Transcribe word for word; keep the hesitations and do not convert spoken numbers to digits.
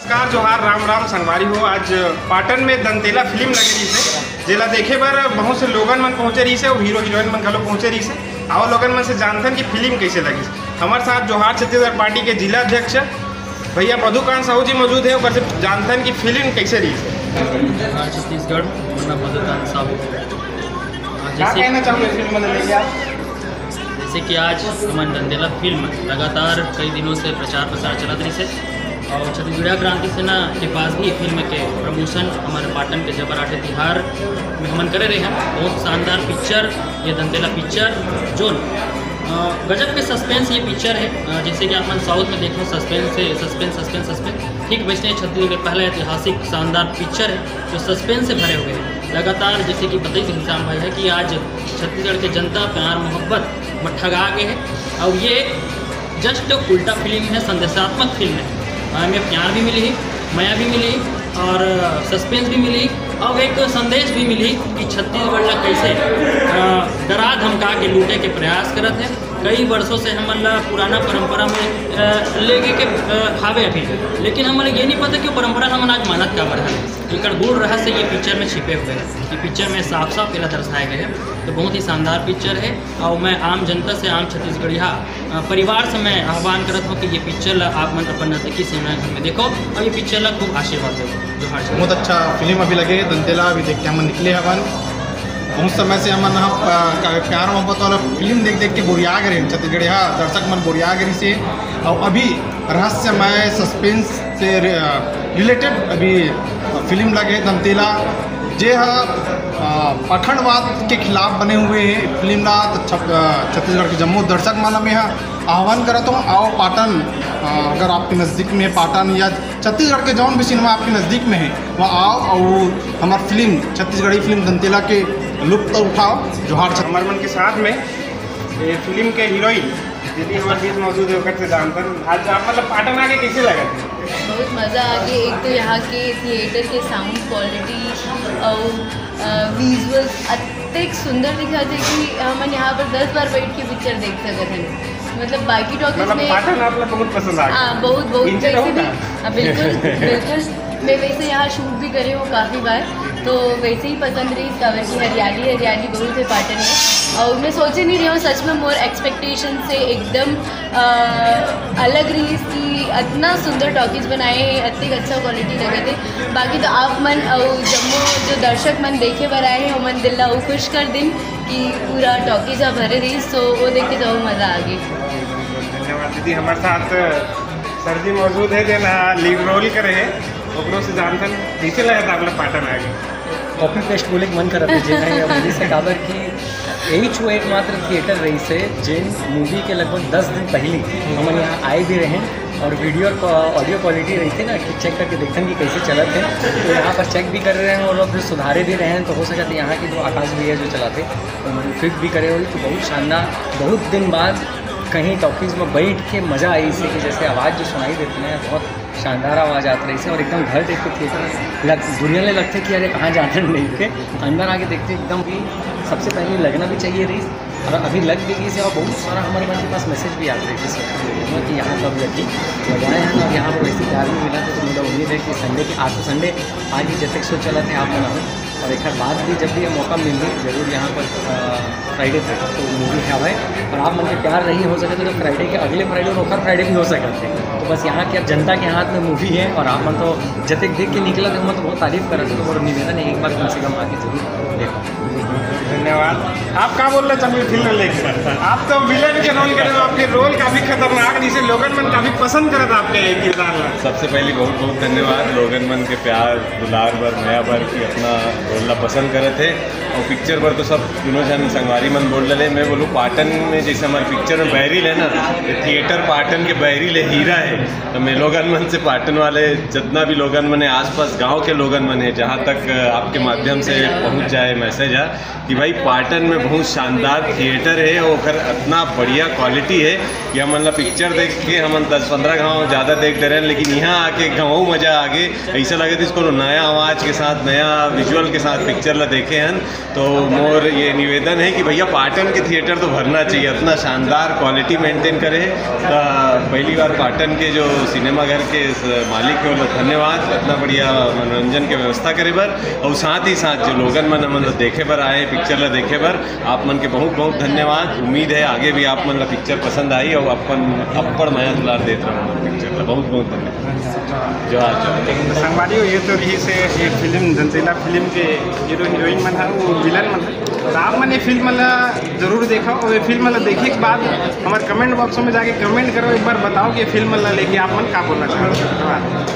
नमस्कार, जोहार, राम राम संगवारी हो। आज पाटन में दंतेला फिल्म लगे रहिस हे, जेला देखे बर बहुत से लोगन मन पहुंचे रहिस हे अउ हीरो हीरोइन मन घलो पहुंचे रहिस हे। आओ लोगन मन से जानथन कि फिल्म कैसे लगिस। हमारे साथ जोहार छत्तीसगढ़ पार्टी के जिला अध्यक्ष भैया मधुकांत साहू जी मौजूद है, ओकर से जानथन कि फिल्म कैसे रहिस हे। जोहार छत्तीसगढ़, मोर नाम मधुकांत साहू। आज का जैसे कहना चाहूँगा फिल्म में लेके आप? जैसे कि आज हमन दंतेला फिल्म लगातार कई दिनों से प्रचार प्रसार चलत रहिस हे और छत्तीसगढ़िया क्रांति सेना के पास भी फिल्म के प्रमोशन हमारे पाटन के जबर आटे तिहार में हमन करे रहे हैं। बहुत शानदार पिक्चर ये दंतेला पिक्चर, जोन अ, गजब के सस्पेंस ये पिक्चर है। अ, जैसे कि आप मन साउथ में देखो, सस्पेंस से सस्पेंस, सस्पेंस, सस्पेंस, ठीक वैसे ही छत्तीसगढ़ के पहला ऐतिहासिक शानदार पिक्चर है जो सस्पेंस से भरे हुए हैं। लगातार जैसे कि बताइस घनश्याम भाई है कि आज छत्तीसगढ़ के जनता प्यार मोहब्बत में ठगा गे है और ये जस्ट उल्टा फिल्म है, संदेशात्मक फिल्म है। एमे प्यार भी मिली, मया भी मिली और सस्पेंस भी मिली और एक संदेश भी मिली कि छत्तीसगढ़ ला कैसे अ, डरा धमका के लूटे के प्रयास करत है। कई वर्षों से हमन ला पुराना परंपरा में अ, लेके के अ, हावे अभी, लेकिन हमन ला ये नहीं पता कि वो परंपरा हमन आज मानत काबर हन। एकर गूढ़ रहस्य ये पिक्चर में छिपे हुए हैं। ये पिक्चर में साफ साफ एला दर्शाए गए हैं। तो बहुत ही शानदार पिक्चर है और मैं आम जनता से, आम छत्तीसगढ़िया अ, परिवार से मैं आह्वान करत हूँ कि ये पिक्चर ला आप मन अपन नजदीकी सिनेमा घर में देखो और ये पिक्चर ला खूब आशीर्वाद दो। जोहार। बहुत अच्छा फिल्म अभी लगे दंतेला, अभी देख के हमन निकले हवन। बहुत समय से हमन ह, अ, का-, प्यार मोहब्बत वाला फिल्म देख देख के बोरिया गे रहेन छत्तीसगढ़िया दर्शक मन, बोरिया गे रहिस हे। और अभी रहस्यमय सस्पेंस से रि-, अ, रिलेटेड अभी फिल्म लगे दंतेला, जे ह, अ, पाखंडवाद के खिलाफ बने हुए हे फिल्म ला। तो छप-, अ, छत्तीसगढ़ के जम्मो दर्शक मन में ह आह्वान करत हूँ, आओ पाटन, अ, अगर आपके नज़दीक में पाटन या छत्तीसगढ़ के जौन भी सिनेमा आपके नज़दीक में है, वहाँ आओ और हमार फिल्म, छत्तीसगढ़ी फिल्म दंतेला के लुत्फ उठाओ। जोहार छत्तीसगढ़। हमारे मन के साथ में ये फिल्म के हीरोइन दीदी हमारे बीच मौजूद है, ओकर से जानथन। आज आप मतलब पाटन आके कैसे लगा? बहुत मज़ा आ गया। एक तो यहाँ के थिएटर के साउंड क्वालिटी और विजुअल्स अतेक सुंदर दिखा थे कि हमन यहाँ पर दस बार बैठ के पिक्चर देख सकत हन। मतलब बाकी टॉकीज मतलब में पाटन आप लोग बहुत पसंद आ गया। हाँ, बहुत बहुत। इनसे वैसे रहूं भी ना? हाँ, बिल्कुल। बिल्कुल। मैं वैसे यहाँ शूट भी करे हूँ काफ़ी बार, तो वैसे ही पसंद रही, काबर की हरियाली हरियाली बहुत है पाटन में। और मैं सोचे नहीं रही हूँ, सच में मोर एक्सपेक्टेशन से एकदम अ, अलग रहिस कि अतना सुंदर टॉकीज बनाए हे, अतेक अच्छा क्वालिटी लगे थे। बाकी तो आप मन अउ जम्मो जो दर्शक मन देखे बर आए हे, ओमन दिल ला अउ खुश कर दिन कि पूरा टॉकीज ह भरे रहिस, तो वो देख के तो अउ मजा आ गे। धन्यवाद दीदी। हमारे साथ सर जी मौजूद है, जेन लीड रोल करे है, ओकरो से जानथन कैसे लगा था आप लोग पाटन आके? कॉपी पेस्ट बोले के मन करत हे, जे मैं ये बोली से काबर कि यही छो एकमात्र थिएटर रहिस हे, जेन मूवी के लगभग दस दिन पहले हमन यहाँ आए भी रहेन और वीडियो और ऑडियो क्वालिटी रहिथे ना कि चेक करके देखथन कि कैसे चलत हे, तो यहाँ पर चेक भी करे रहेन और फिर सुधारे भी रहेन। तो हो सकत हे यहाँ के जो आकाश भैया जो चलाथे, उन्होंने फिट भी करे होही, तो बहुत शानदार, बहुत दिन बाद कहीं टॉकीज में बैठ के मज़ा आइस हे कि जैसे आवाज़ जो सुनाई देथे ना, बहुत शानदार आवाज़ आत रहिस हे और एकदम घर देख के थिएटर लग, दुनिया ले लगथे कि अरे कहाँ जाना नहीं थे, अंदर आके देखथे एकदम भी सबसे पहले लगना भी चाहिए रहिस और अभी लग भी गिस हे और बहुत सारा हमारे मन के पास मैसेज भी आत रहिस हे कि यहाँ कब लगी, लगाए हैं और यहाँ पर वैसे प्यार भी मिला। तो मुझे उम्मीद है कि संडे के, आज तो संडे, आज भी जैसे शो चलत हे आप मन आवे और एक बार बाद भी जब भी ये मौका मिलही जरूर यहाँ पर, अ, फ्राइडे तक तो मूवी हवय और आप मन के प्यार नहीं हो सके तो फ्राइडे के अगले फ्राइडे और ओकर फ्राइडे भी हो सकत हे। तो बस यहाँ के अब जनता के हाथ में मूवी है और आप मन तो जतेक देख के निकलत हे, ओमन तो बहुत तारीफ करत हे। तो मोर निवेदन है, एक बार कम से कम आके जरूर देखो। धन्यवाद। आप का बोलना चाहेंगे फिल्म लेके? आप तो विलेन के रोल करे हो, आपके रोल काफी खतरनाक, जिसे लोगन मन काफी पसंद करत हे आपके किरदार ला। सबसे पहली बहुत बहुत धन्यवाद लोगन मन के प्यार दुलार बर, मया बर कि अतना रोल ला पसंद करत हे। और पिक्चर बर तो सब दुनों झन संगवारी मन बोल डले। मैं बोलूँ, पाटन में जैसे हमारे पिक्चर में बैरी ले ना, ये थिएटर पाटन के बैरी ले हीरा है। तो मैं लोगन मन से, पाटन वाले जितना भी लोगन मन हे, आसपास गांव के लोगन मन हे, जहाँ तक आपके माध्यम से पहुँच जाए मैसेज है कि भाई पाटन में बहुत शानदार थिएटर है, ओकर इतना बढ़िया क्वालिटी है कि हमन ला पिक्चर देख के हमन दस पंद्रह घाव ज़्यादा देख डरेन, लेकिन यहाँ आके घाव मज़ा आ गे। ऐसा लगे थे इसको नया आवाज़ के साथ, नया विजुअल के साथ पिक्चर ला देखे हन, तो मोर ये निवेदन है कि भैया, पाटन के थिएटर तो भरना चाहिए, इतना शानदार क्वालिटी मेंटेन करे है। तो पहली बार पाटन के जो सिनेमा घर के स-, मालिक है, उन्हें धन्यवाद, इतना बढ़िया मनोरंजन के व्यवस्था करे बर। और साथ ही साथ जो लोगन मन हमन ला देखे बर आए, पिक्चर ला देखे बर, आप मन के बहुत बहुत धन्यवाद। उम्मीद है आगे भी आप मन ला पिक्चर पसंद आई और अपन अब्बड़ मया दुलार देत रहो पिक्चर ला। बहुत बहुत धन्यवाद। जोहार, जोहार। तो संगवारी हो, ये तो रही से ये फिल्म जनतेला फिल्म के हीरो हीरोइन मन है, वो विलन मन है। तो आप मन ये फिल्म ला जरूर देखो और ये फिल्म ला देखे के बाद हमारे कमेंट बॉक्स में जाके कमेंट करो, एक बार बताओ कि ये फिल्म ला लेके आप मन का बोलना चाहते हो। धन्यवाद।